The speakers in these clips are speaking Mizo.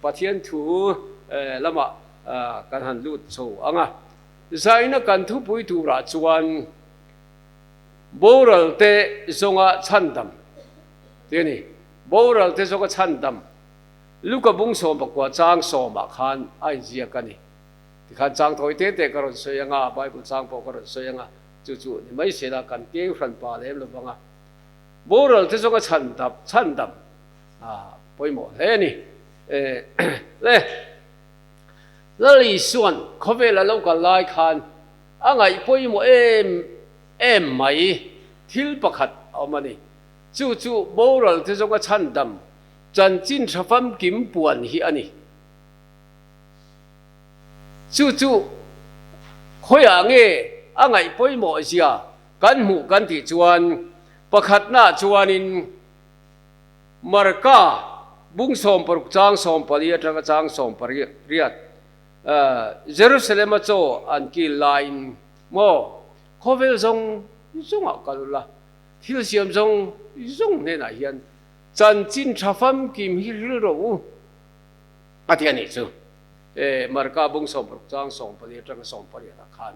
Pathian thu lamah kan han lut chho ang a. Zaina kan thupui turah chuan boral te zawnga chhandam tih a ni. Boral te zawnga chhandam Luka bung 19 chang sawmah khan a inziak a ni. Tikhan chang thawi te te ka rawn sawi ang a, Bible chang pawh ka rawn sawi ang a, chu chu ni mai sela kan keng hran pa lem lo vang a. Boral te zawnga chhandam chhandam a pawimawh hle a ni. Le Lal Isuan khawvel a lo kal lai khan a ngaih pawimawh em em mai thil pakhat a awm a ni. Chu chu boral te zawnga chhandam chanchin tha famkim puan hi a ni. Chu chu khawiah nge a ngaih pawimawh zia kan hmuh kan tih chuan pakhatnaah chuanin Marka bung 60 chang 14 atanga chang 18 Jerusalem-a chaw an kil laiin maw khawvel zawng zawngah kal ula thil siam zawng zawng hnenah hian chanchin tha famkim hi hril rawh u. A ti a nih chu. E, Marka bung 60 chang 14 atanga 18 ah khan.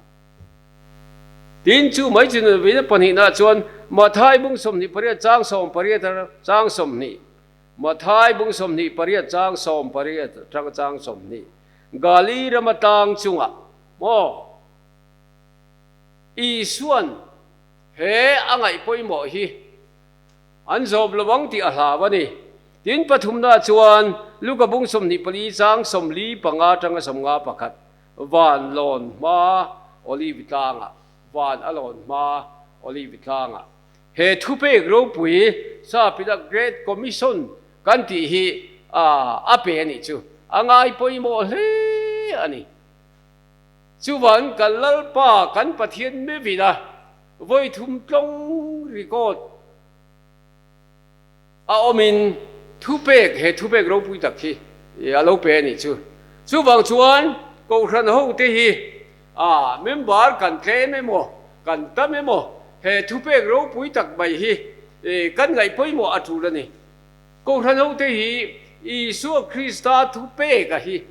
Tin, chu mai chu nunvina pahnihna chuan Mathai bung 28 chang 18 chang 20, Mathai bung 28 chang 18 atanga chang 20, Gali rama tlang chungah maw Isuan he a ngaih pawimawh hi An zawm lo ang tih a hlau a ni. Tin, pathumna chuan Luka bung 24 chang 45 atanga 51, Van lawn hma Olive tlangah, van a lawn hma Olive tlangah. He thupek ropui Sapina Great Commission kan tih hi a pe a nih chu a ngai pawimawh hle a ni. Chuvan kan Lalpa kan Pathian mevina Vawi thum tlawng record a awmin thupek, he thupek ropui tak hi a lo pe a nih chu. Chuvang chuan Kohhran hote hi a member kan tlem emaw, kan tam emaw he thupek ropui tak mai hi kan ngaih pawimawh a tul a ni. Kohhran hote hi Isua Krista thupek a hi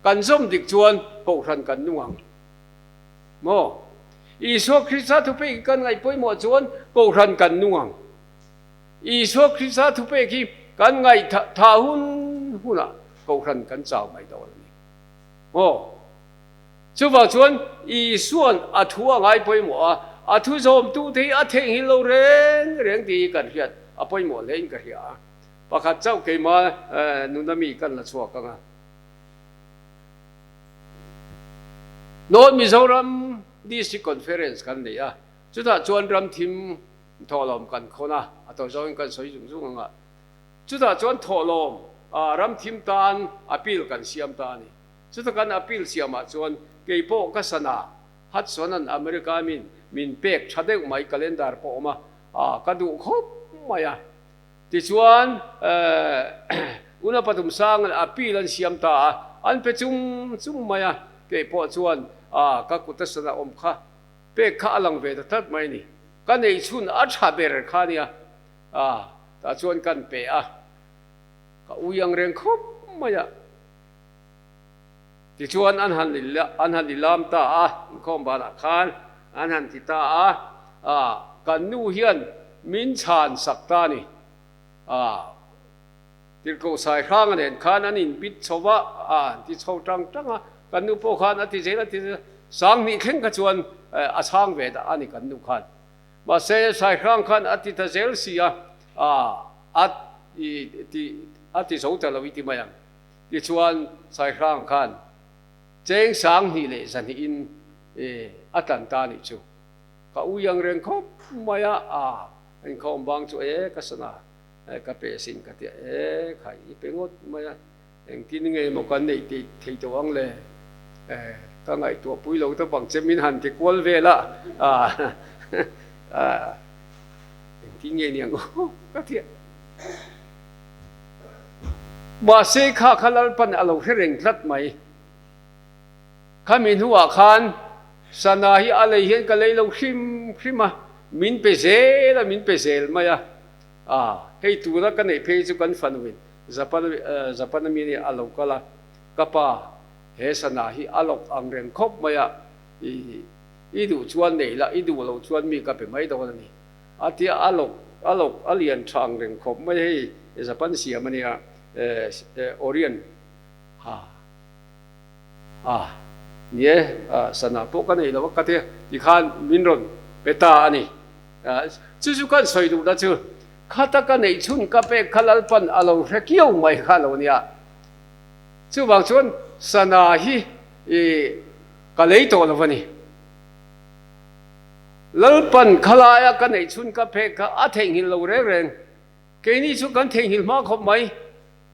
kan zawm dik chuan Kohhran kan nung ang. Maw? Isua Krista thupek hi kan ngaih pawimawh chuan Kohhran kan nung ang. Isua Krista thupek hi kan ngaih tha hun hunah Kohhran kan chau mai dawn a ni. Maw? Chuvang chuan Isua'n a thu a ngai pawimawh a, a thu zawmtute hi a theihnghilh lo reng reng tih hi kan hriat a pawimawh hlein ka hria a. Pakhat chauh keimah nuna mi kan la chhuak ang a. North Mizoram District Conference kan nei a, chutah chuan ramthim thawhlawm kan khawn a, a tawi zawngin kan sawi zung zung ang a, chutah chuan thawhlawm ramthim tan appeal kan siam ta a ni. Chuta kan appeal siamah chuan keipawh ka sana Hudson-a'n America min min pek tha deuh mai calendar pawh awm a, ka duh khawp mai a. Tichuan, Una pathum sangin appeal an siam ta a, an pe chung chung mai a, kei pawh chuan ka kut a sana awm kha pek kha a lang ve ta tlat mai a ni. Ka neih chhun a tha ber kha a nia, tah chuan kan pe a, ka ui ang reng khawp mai a. Tichuan an han an han ilam ta a, inkhawm banah khan an han ti ta a, kan nu hian min chhan sak ta a ni. Tirhkoh Sai Hranga nen khan an inbit chho va, an ti chho tang tang a, kan nu pawh khan a ti zel a ti zel a, 2000 thleng kha chuan a chhang ve dah a ni kan nu khan. Mahse Sai Hrang khan a ti ta zel si a, a ti a ti zo ta lo i ti mai ang. Tichuan, Saihrang khan cheng 2000 leh 200 in a tlan ta a nih chu. Ka ui ang reng khawp mai a, a inkhawm bang chu e ka sana ka pe sin ka ti a, e khai i pe ngawt mai a, engtin nge maw kan neih tih thei tawh ang le, ka ngaihtuah pui lo ta bang che min han ti kual vel a, engtin nge niang aw ka ti a. Mahse kha kha Lalpan a lo hre reng tlat mai. Khami hnuah khan sana hi a lei hian ka lei lo hrim hrim a, min pe zel a, min pe zel mai a. A, hei tuna ka neih phei chu kan fanuin Japan Japan ami nia a lo kal a, ka pa he sana hi a lawk ang reng khawp mai a, i i duh chuan nei la, i duh loh chuan mi ka pe mai dawn a ni. A tia a lawk a lawk a lian tha ang reng khawp mai hei Japan siam a nia Orient ha a ni e sana pawh ka nei lo a ka tia tikhan min rawn pe ta a ni. Chu chu kan sawi duhna chu khata ka neih chhun ka pek kha Lalpan a lo hre kiau mai kha lo nia. Chuvang chuan sana hi ka lei tawh lo a ni. Lalpan khalaia ka neih chhun ka phek kha a theihnghilh lo reng reng. Keini chu kan theihnghilh hma khawp mai.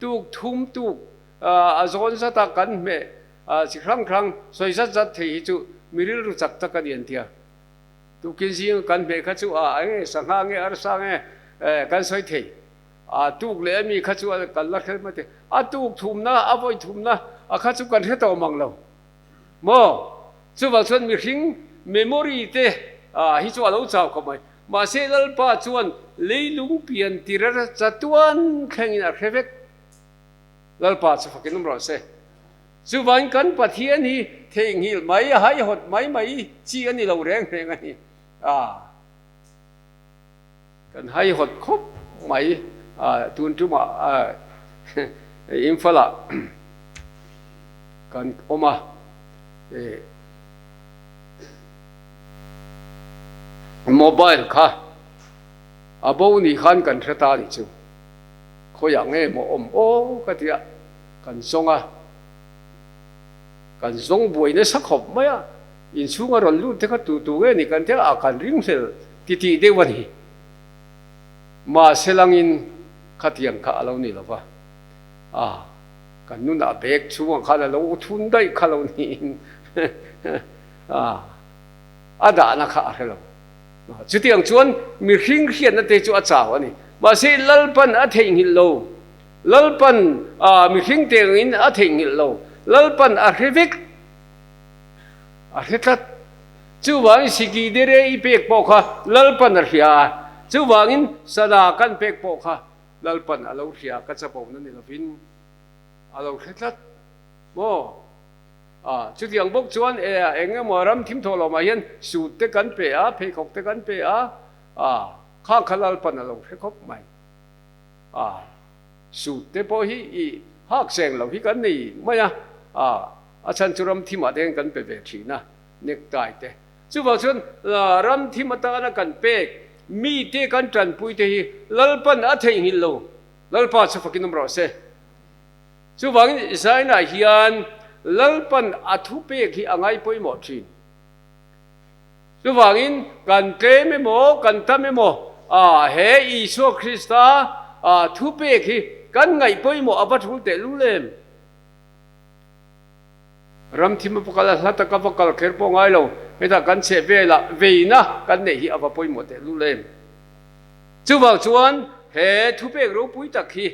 Tuk thum tuk a zawn zat a kan hmeh chi hrang hrang sawi zat zat thei hi chu mi rilru chak tak a ni an tia. Tukin zing kan hmeh kha chu a enge sangha nge arsa nge kan sawi thei. A tuk leh ami kha chu kan la hre mai thei. A tuk thumna a vawi thumna a kha chu kan hre tawh mang lo. Maw? Chuvang chuan mihring memory te hi chu a lo chau khawp mai. Mahse Lalpa chuan leilung pian tir chatuan thlengin a hre vek. Lalpa chu fakin awm rawh se. Chuvangin kan Pathian hi theihnghilh mai, haihawt mai mai chi a ni lo reng reng a ni. Kan haihawt khawp mai tun tumah Imphal-ah kan awm a, mobile kha a bo ni khan kan hre ta ni chu khawiah nge maw awm aw ka ti a, kan zawng a, kan zawng buai nasa khawp mai a. Inchhunga rawn lut te kha tu tu nge ni kan tia a kan ring hlel ti tih deuh a ni. Mahse langin khatiang kha a lo ni lo va, a kan nunah bag chhungah khan a lo thun daih kha lo niin a a dahna kha a hre lo. Chutiang chuan mihring hriatna te chu a chau a ni. Mahse Lalpan a theihnghilh lo, Lalpan mihring te angin a theihnghilh lo, Lalpan a hre vek. A hre tlat. Chuvangin siki dere i pek pawh kha Lalpan a hria a, chuvangin sana kan pek pawh kha Lalpan a lo hria, ka chapona ni lovin a lo hre tlat maw? A, chutiang bawk chuan e eng emaw ram thim thawh lawmah hian suit te kan pe a, pheikhawk te kan pe a, a, kha kha Lalpan a lo hre khawp mai. A, suit te pawh hi i hak seng lo hi kan nei mai a, a. A chhan chu ram thimah te hian kan pe ve thin a, necktie te. Chuvang chuan ram thim atana kan pek mite kan tanpui te hi Lalpan a theihnghilh lo, Lalpa chu fakin awm rawh se. Chuvangin Zainah hian Lalpan a thupek hi a ngai pawimawh thin. Chuvangin kan tlem emaw kan tam emaw he Isua Krista thupek hi kan ngaih pawimawh a va thul tehlul em? Ram thim a va kal a, hla taka va kal kher pawh ngai lo. Hetah kan chheh velah veina kan neih hi a va pawimawh teh lul em. Chuvang chuan he thupek ropui tak hi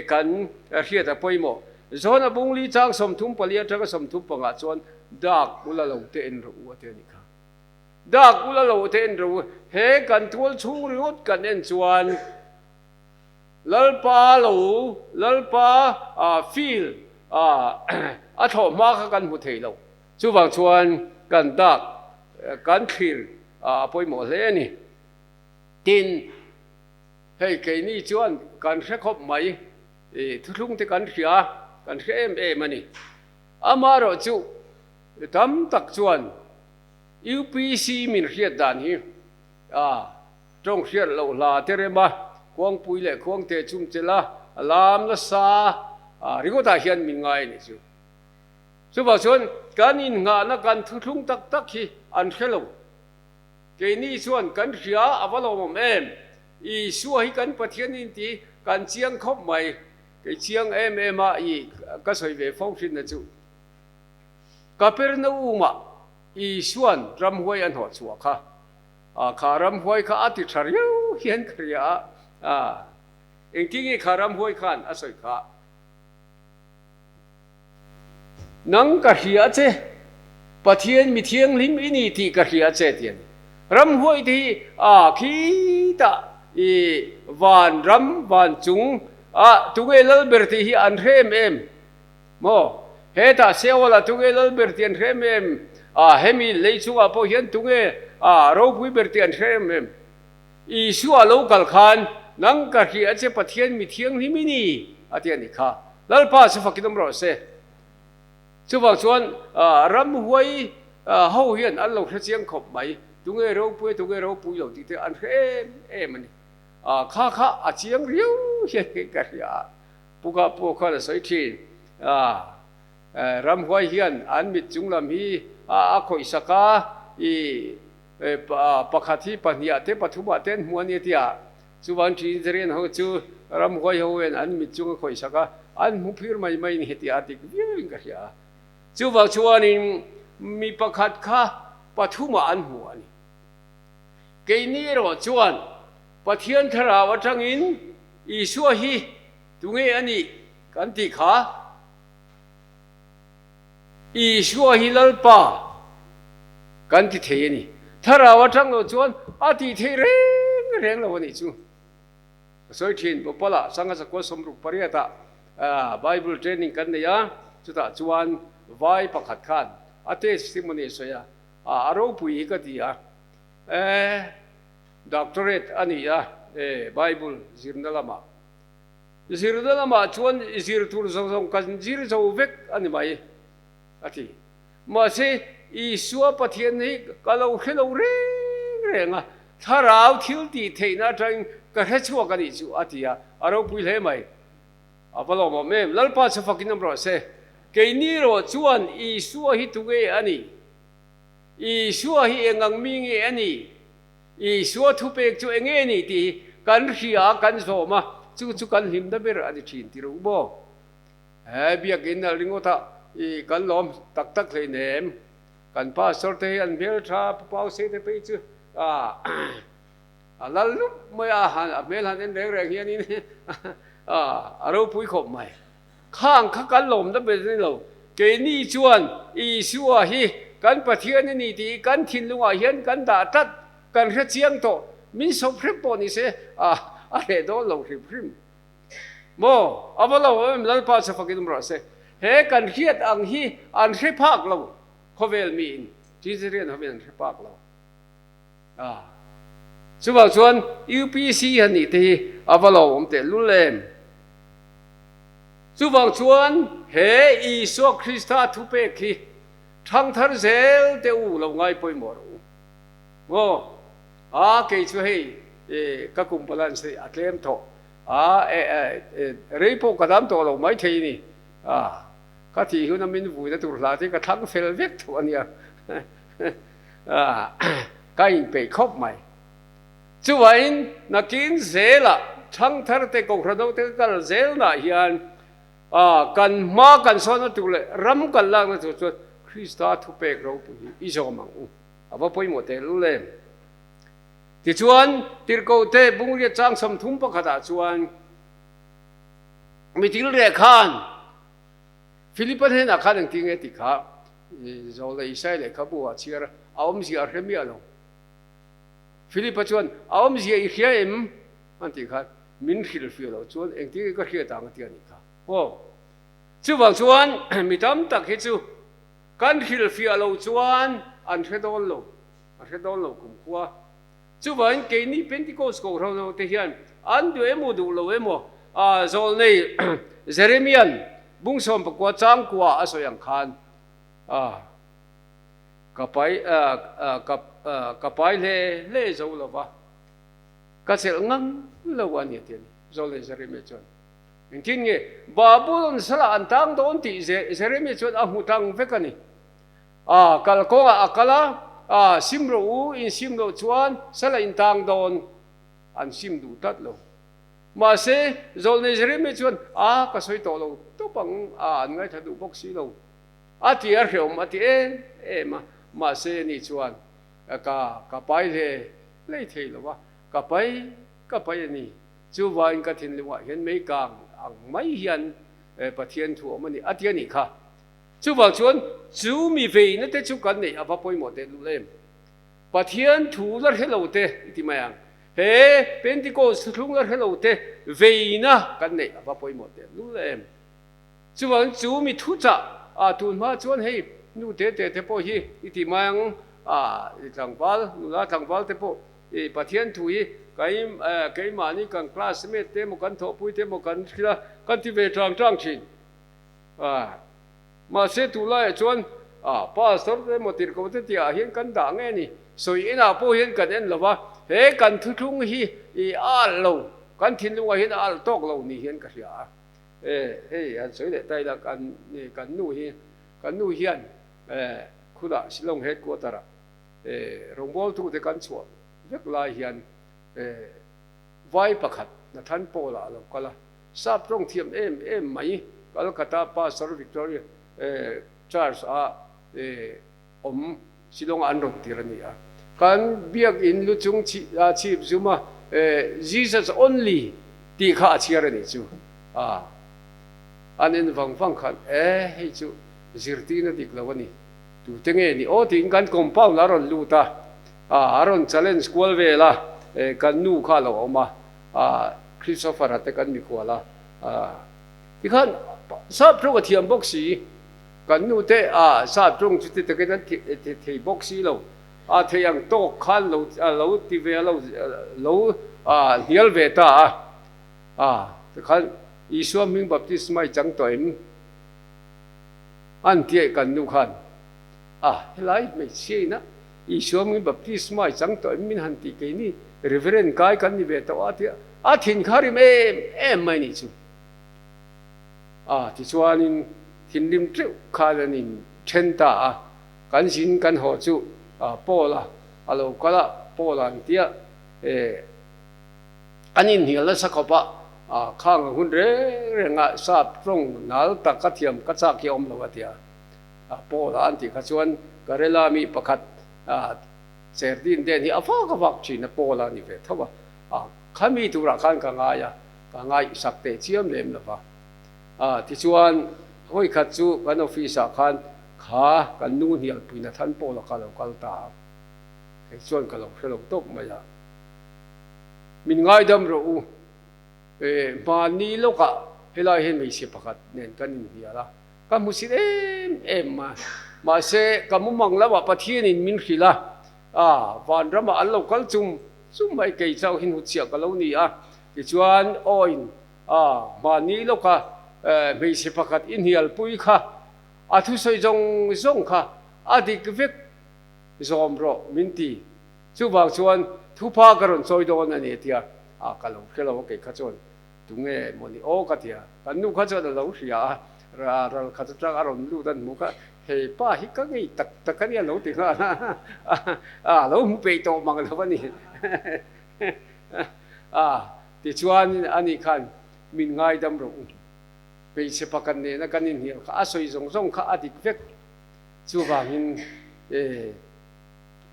kan hriat a pawimawh. Zawn a bungli chang 34 atanga 35 chuan dak ula lo te en rawh u a ti a nih kha. Dak ula lo te en rawh u, he kan tual chhung ringawt kan en chuan Lalpa lo, Lalpa field a thlawh hma kha kan hmu thei lo. Chuvang chuan kan dak, kan thlir a pawimawh hle a ni. Tin, hei keini chuan kan hre khawp mai, thuthlung te kan hria, kan hre em em a ni. Amaherawh chu tam tak chuan UPC min hriat dan hi a. Tawng hriat loh hla te rem a, khuangpui leh khuangte chum chelh a, a lam nasa a, ringawtah hian min ngai a nih chu. Chuvang chuan kan innghahna kan thuthlung tak tak hi an hre lo. Keini chuan kan hria a va lawmawm em? Isua hi kan Pathian in ti kan chiang khawp mai. Kei chiang em em a i ka sawi ve fo hrinna chu Kapernaum-ah Isua'n ramhuai a hnawh chhuah kha. A kha ramhuai kha a ti tha riau hian ka hria a, a engtin nge kha ramhuai khan a sawi kha? Nang ka hria che, Pathian mi thianghlim i ni tih ka hria che ti a ni. Ramhuai te hi a khitah i van ram van chung Ah, tunge lal ber tih hi an hre em em maw? Hetah Seol-ah tunge lal ber tih an hre em em? Ah, hemi lei chungah pawh hian tunge ah ropui ber tih an hre em em? Isua lo kal khan, Nang ka hria che Pathian mi thianghlim i ni, a ti a nih kha. Lalpa chu fakin awm rawh se. Chuvang chuan ramhuai ho hian an lo hre chiang khawp mai, tunge ropui a tunge ropui lo tih te an hre em em a ni. Kha kha a chiang riau hian ka hria a, Pu Ka pawh khan a sawi thin. Ramhuai hian an mit chung lam hi a khawih sak a, i pakhat hi pahniah te pathumah te an hmu a ni a ti a. Chuvan Trinitarian ho chu ramhuai ho hian an mit chung a khawih sak a, an hmu phir mai mai ni heti a dik viau in ka hria a. Chuvang chuanin mi pakhat kha pathumah an hmu a ni. Keini erawh chuan Pathian thlarau atangin Isua hi tunge a nih kan tih kha Isua hi Lalpa kan ti thei a ni. Thlarau atang lo chuan a tih theih reng reng lo a nih chu. Ka sawi thin, Bhopal-ah Sangha Zakua 68-ah Bible training kan nei a, chutah chuan vai pakhat khan a testimony a sawi a, a ropui hi ka ti a, e doctorate a ni a, e Bible zirna lamah. Zirna lamah chuan zir tur zawng zawng kan zir zo vek a ni mai, a ti. Mahse, Isua Pathian hi ka lo hre lo reng reng a, thlarau thil tih theihna atangin ka hre chhuak a nih chu, a ti a, a ropui hle mai. A va lawmawm em? Lalpa chu fakin awm rawh se. Keini erawh chuan Isua hi tunge a nih? Isua hi eng ang mi nge a nih? Isua thupek chu eng nge ni tih hi kan hria a, kan zawm a, chu chu kan hlimna ber a ni thin ti rawh u maw? He biakinn nalh ringawt ah i kan lawm tak tak hleinem. Kan pastor te hi an hmel tha, Pu Pau Se te phei chu a lal lup mai a, a hmel han en reng reng hianin a ropui khawp mai. Khang kha kan lawmna ber ni lo. Keini chuan Isua hi kan Pathian a ni tih kan thinlungah hian kan dah tlat, kan hre chiang tawh. Min sawp hrep pawh ni se a hreh dawn lo hrim hrim. Maw? A va lo em Lalpa chu fakin awm rawh se. He kan hriat ang hi an hre phak lo khawvel miin, Trinitarian hovin an hre phak lo. A, chuvang chuan UPC han nih te hi a va lo awm teh lul em? Chuvang chuan he Isua Krista thupek hi thangthar zel te u lo ngai pawimawh rawh u. Maw? A, kei chu hei ka kum balance hi a tlem tawh a, rei pawh ka dam tawh lo maithei ni. A, ka thih hun a min vuina tur hla te ka thlang fel vek tawh a nia. Ka inpeih khawp mai. Chuvain nakin zelah thangthar te Kohhran ho te ka kal zelnah hian kan hma kan sawnna tur leh ram kan lakna tur chuan Krista thupek ropui hi i zawm ang u. A va pawimawh teh lul em. Tichuan Tirhkohte Bungriat chang 30 pakhatah chuan mitil reh khan Philipa hnenah khan engtin nge tih kha Zawlna Isai lehkhabu ah chhiar a, a awmzia a hre miah lo. Philipa chuan, A awmzia i hria em? an tih khan, Min hrilhfiah loh chuan engtin nge ka hriat ang a ti a nih kha. Aw, chuvang chuan mi tam tak hi chu kan hrilhfiah loh chuan an hre dawn lo, an hre dawn lo kumkhua. Chuvangin keini Pentecost Kohhran ho te hian an duh emaw duh lo emaw zawlnei Jeremian bung 19 chang kua a sawi ang khan ka pai ka pai hle hle zo lo va, ka chelh ngang lo a ni a ti a ni zawlnei Jeremia chuan. Engtin nge Babulon salah an tang dawn tih Jeremia chuan a hmu tlang vek a ni. A kal kawngah a kal a, a sim rawh u, in sim loh chuan sala in tang dawn, an sim duh tlat lo. Mahse, Zawlnei Jeremia chuan, A, ka sawi tawh lo tawp ang, a, an ngaithla duh bawk si lo. A ti a hreawm a ti em em a, mahse ani chuan, Ka, ka pai hle hlei thei lo a, ka pai, ka pai a ni. Chuvain ka thinlungah hian mei kang ang mai hian Pathian thu awm a ni, a ti a nih kha. Chuvang chuan chu mi veina te chu kan neih a va pawimawh teh lul em? Pathian thu la hre lo te i ti mai ang. He Pentecost thuthlung la hre lo te veina kan neih a va pawimawh teh lul em. Chuvangin chu mi thuchah ah tun hma chuan hei nu te te te pawh hi i ti mai ang a, i tlangval, nula tlangval te pawh i Pathian thu hi kai keimahni kan classmate te emaw kan thawhpui te emaw kan hrilh a, kan ti ve tang tang thin a. Mahse tunlaiah chuan a pastor te emaw tirhkoh te tihah hian kan dah nge ni? Sawi enah pawh hian kan en lo va, he kan thuthlung hi i alh lo, kan thinlungah hian a alh tawk lo ni hian ka hria a. E hei han sawi leh ta ila kan kan nu hi kan nu hian e khunah Shillong headquarter ah e rawngbawltu te kan chhuah vek lai hian e vai pakhat Nathan Paul ah a lo kal a, sap tawng thiam em em mai Calcutta Pastor Victoria e Church ah e awm Shillong ah an rawn tir a ni a. Kan biakin lu chung chhip zum a Jesus only tih kha a chhiar a nih chu. A an en vang vang khan e hei chu zirtirna dik lo a ni, tute nge ni aw tiin kan compound a rawn lut a, a rawn challenge kual vel a, kan nu kha a lo awm a, Christopher a te kan mikhual a, tikhan sap tawng a thiam bawk si. Kan nu te a sap ṭawng chu ti takin an ti thei bawk si lo. A thei ang tawk khan lo lo ti ve a, lo lo hnial ve ta a. A tikhan Isua hming baptisma i chang tawh em? An tiaih kan nu khan a helai hmeichhia ina Isua hming baptisma i chang tawh em min han tih keini Reverend kai kan ni ve tawh a tia a thin kha rim em em mai nih chu. A, tichuanin thinrim teuh khan an in then ta a, kan zin kan haw chu Paul-a a lo kal a, Paul-a an tia e, an inhnial nasa khawp a, khang a hun reng reng a sap tawng nal tak ka thiam ka chak hi a awm lo a tia, Paul-a an tih kha chuan Karela mi pakhat Cherdin den hi a vak a vak thin a, Paul-a a ni ve tho a, khami turah khan ka ngai a. Ka ngaihsak teh chiam lem lo va. A, tichuan, hawi khat chu kan office ah khan kha kan nu hnialpui Nathan Paul-a kha a lo kal ta a. Kei chuan ka lo hre lo tawp mai a. Min ngaidam rawh u. E, hmanni lawkah helai hian hmeichhe pakhat nen kan inhnial a, ka hmu si em em a. Mahse, ka mumang lamah Pathianin min hrilh a, a, vanramah an lo kal chum chum mai, kei chauh hi hnutchhiah ka lo ni a. Tichuan, Awiin a mahni lawka hmeichhe pakhat i hnialpui kha a thusawi zawng zawng kha a dik vek zawm rawh min ti. Chuvang chuan thupha ka rawn chawi dawn a ni a ti a, a ka lo hre lo a kei kha chuan tunge maw ni aw ka ti a, kan nu kha chuan a lo hria a, ral khat atang a rawn lut an hmu kha he pa hi ka ngei tak tak a nia lo ti nghal a, a lo hmu peih tawh mang lo a ni. A, tichuan ani khan min ngaidam rawh u. Hmeichhe pakhat nena kan inhnial kha a sawi zawng zawng kha a dik vek. Chuvangin e,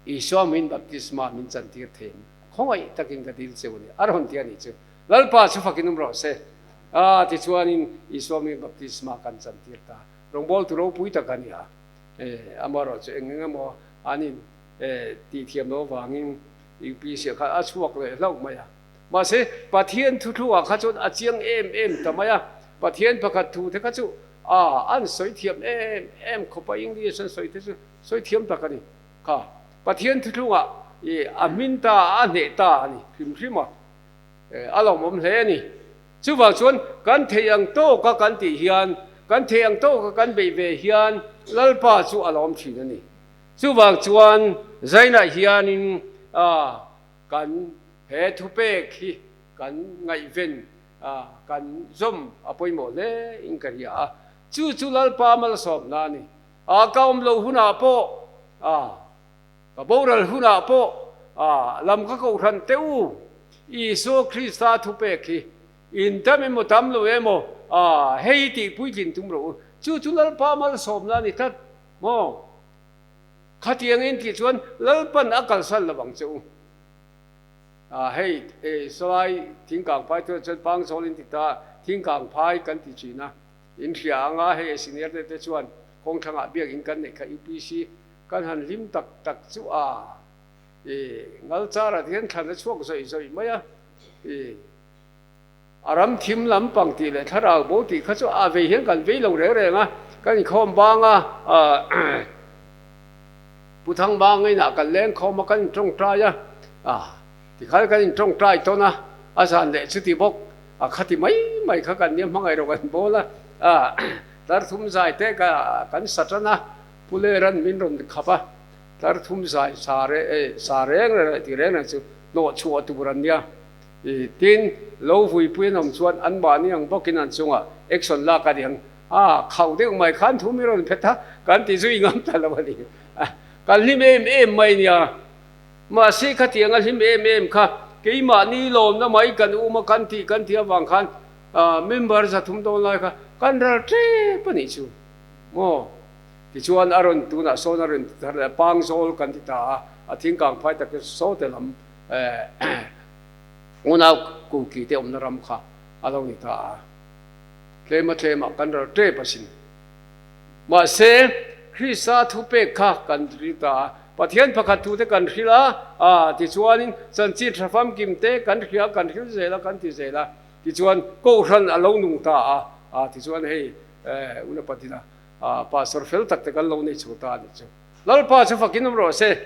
Isua hmin baptisma min chantir thei em? Khawngaih takin ka dil cheu a ni. A rawn ti a nih chu. Lalpa chu fakin awm rawh se. A, tichuanin Isua hmin baptisma kan chantir ta. Rawngbawltu ropui tak a ni a. E, amaherawhchu eng eng emaw an in e tihthiam loh avangin UPC ah khan a chhuak leh hlauh mai a. Mahse, Pathian thuthlungah kha chuan a chiang em em ta mai a. Pathian pakhat thu te kha chu a an sawi thiam em em khawp a, English an sawi te chu sawi thiam tak a ni kha. Pathian thuthlungah i a hmin ta a, a hneh ta a ni hrim hrim a, a lawmawm hle a ni. Chuvang chuan kan theih ang tawka kan tih hian, kan theih ang tawka kan beih ve hian Lalpa chu a lawm thin a ni. Chuvang chuan Zainah hianin kan he thupek hi kan ngaihven kan zawm a pawimawh hle in ka hria a, chu chu Lalpa malsawmna a ni. Ka awm loh hunah pawh, ka boral hunah pawh lam ka kohhran teh u, Isua Krista thupek hi in tam emaw tam lo emaw hei tih puitlin tum rawh u, chu chu Lalpa malsawmna a ni tlat. Maw? Khatiang in tih chuan Lalpan a kalsan lo ang che u. Ah hei e sawlai thingkang phai chuan chuan pangzawl in ti ta, thingkang phai kan ti thin a, in hria ang a, hei a senior te te chuan kawngthlangah biakin kan neih kha UPC kan han hlim tak tak chu a e ngal char ah te hian thlan a chhuak zawih zawih mai a e. A ram thim lampang tih leh thlarau bo tih kha chu a vei hian kan vei lo reng reng a, kan inkhawm bang a, Pu Thang Bang inah kan leng khawm a, kan intawngtai a, tikhan kan intawngtai tawn a, a zan leh chuti bawk a khati mai mai kha kan nia hmangaih rawh kan bawl a, tlar thum zai te kan sa tan a, Pu Leran min rawn khap a, tlar thum zai sa reng reng leh ti reng reng chu hnawh chhuah tur an nia. Tin, lo vuipui an awm chuan anmahni ang bawkin an chungah action lak a ni ang. A, khauh deuh mai khan thu mi rawn phet a, kan ti zui ngam ta lo a ni. Kan hlim em em mai nia. Mahse khatiang a hlim em em kha keimahni lawmna mai kan um a kan tih kan tih avang khan member 300 dawn lai kha kan ral tep a nih chu maw. Tichuan a rawn tunah sawn a rawn ti thar leh a, Pangzawl kan ti ta a, a thingkang phai tak chu sawte lam Unau Kuki te awmna ram kha a lo ni ta a, tlema tlemah kan ral tep asin. Mahse, Krista thupek kha kan ri ta a, Pathian pakhat thute kan hrilh a, a tichuanin chanchin tha famkim te kan hria, kan hril zel a, kan ti zel a, tichuan Kohhran a lo nung ta a, a tichuan hei Una Patina Pastor fel tak te kan lo nei chho ta a nih chu. Lalpa chu fakin awm rawh se.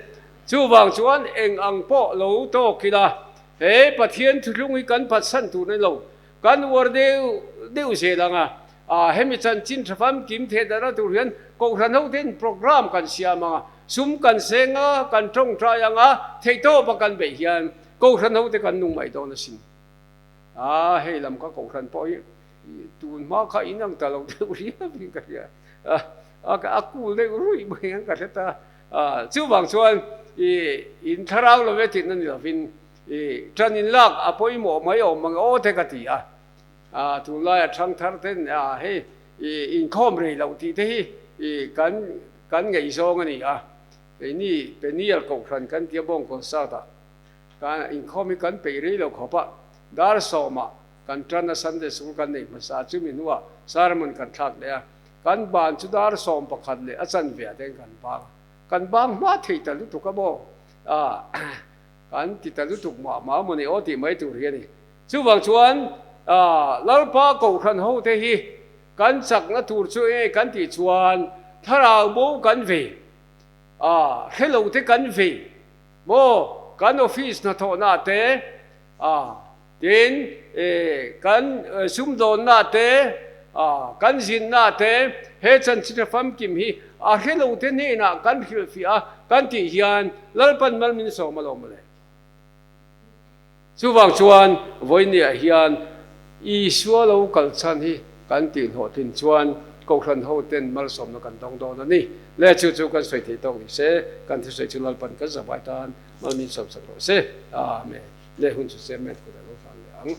Chuvang chuan eng ang pawh lo tawk ila, he Pathian thuthlung hi kan phatsan tur ni lo, kan uar deuh deuh zel ang a. A hemi chanchin tha famkim theh darh a tur hian Kohhran ho ten programme kan siam ang a, sum kan seng a, kan tawngtai ang a, theihtawp a kan beih hian Kohhran ho te kan nung mai dawn asin. A hei lam ka Kohhran pawh hi tun hma kha inang ta lo deuh riau in ka hria. A cool deuh ruih mai ang ka hre ta. Chuvang chuan i in thlarau lo ve tihna ni lovin i tan in lak a pawimawh mai awm ang aw te ka ti a. Tunlaia thangthar ten hei i inkhawm rei loh tih te hi i kan kan ngaihzawng a ni a. Keini Peniel Kohhran kan tia bawng concert ah kan inkhawm hi kan peih rei lo khawp a. Dar sawmah kan tan a Sunday School kan nei hmasa a, chumi hnuah sermon kan thlak leh a. Kan ban chu dar 11 leh a chanve ah te kan bang a, kan bang hma thei ta lutuk a maw? Ah, kan ti ta lutuk mah mah maw ni aw tih mai tur hi a ni. Chuvang chuan ah Lalpa Kohhran ho te hi kan chakna tur chu enge kan tih chuan thlarau bo kan vei, ah hrelo te kan vei maw? Kan office hnathawhna te ah Tin, kan sumdawnna te, kan zinna te, he chanchin famkim hi a hre lo te hnenah kan hrilhfiah a, kan tih hian Lalpan mal min sawm alawm mawle. Chuvang chuan vawinia hian Isua lo kal chhan hi kan tihhlawhtlin chuan Kohhran ho ten malsawmna kan dawng dawn a ni. Le chu chu kan sawi thei tawk ni se, kan thusawi chu Lalpan kan zavai tan mal min sawm sak rawh se. Amen. Leh hun chu cement kut a lo hlan leh ang.